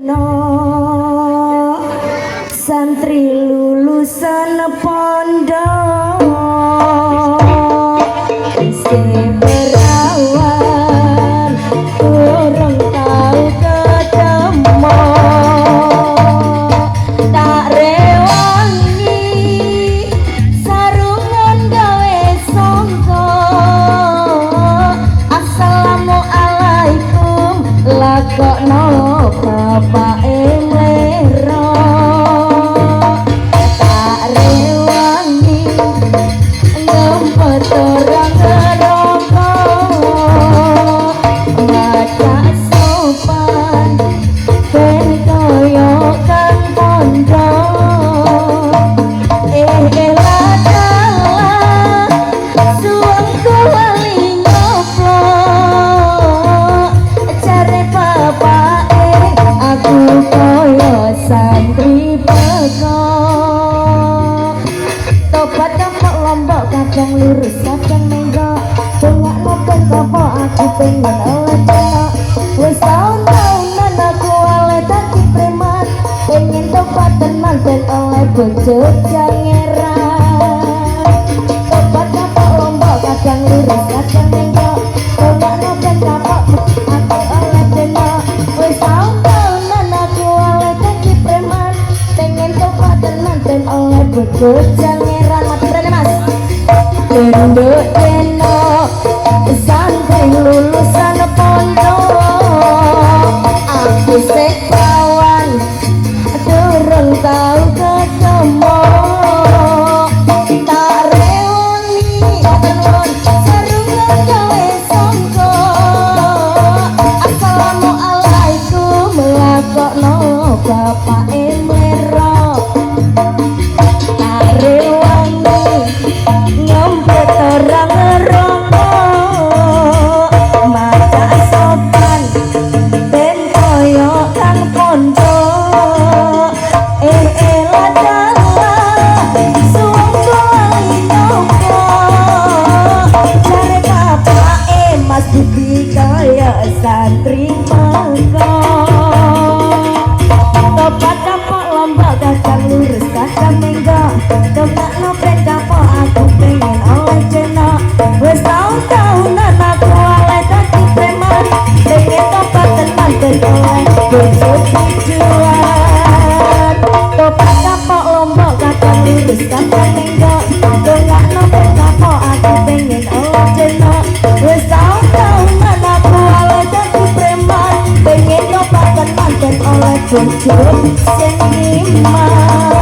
No, santri lulusan pondok isih perawan, durung tau ketemu. Tak rewangi sarungan gawe songko, assalamualaikum lakokno bapake mlero. Tak rewangi ngempet ora ngerokok, maca sopan ben kaya kang pondok. Eh eh ladalah suwengku wali nyoplok, jare bapake aku kaya santri pekok. Tobat kapok lombok, kadang lurus kadang menggok, dongakno ben kapok, aku pengen oleh celok. Wis taun-taunan aku oleh dadi preman, pengen tobat tenan ben oleh bojo jangeran. Tobat kapok lombok, kadang lurus kadang menggok, dongakno ben kapok, aku oleh celok. Wis taun-taunan aku oleh dadi preman, pengen tobat tenan ben oleh bojo jangeran. Mati berani, Mas. Tenduk denok, santri lulusan pondok, aku sek prawan, durung tau ketemu. Tak rewangi, matur nuwun, sarungan gawe songko, assalamualaikum lakokno bapake mlero. Tak rewangi ngempet ora ngerokok, maca sopan ben kaya kang pondok. Eh eh ladalah suwengku wali nyoplok, jare bapake Mas Budi kaya santri pekok. Tobat kapok lombok, kadang lurus kadang menggok, dongakno ben kapok, aku pengen oleh jenok. Wis taun-taunan aku oleh dadi preman, pengen tobat tenan ben oleh bojo tujuan. Tobat kapok lombok, kadang lurus kadang menggok, dongakno ben kapok, aku pengen oleh jenok. Wis taun-taunan aku oleh dadi preman, pengen tobat tenan ben oleh bojo sing iman.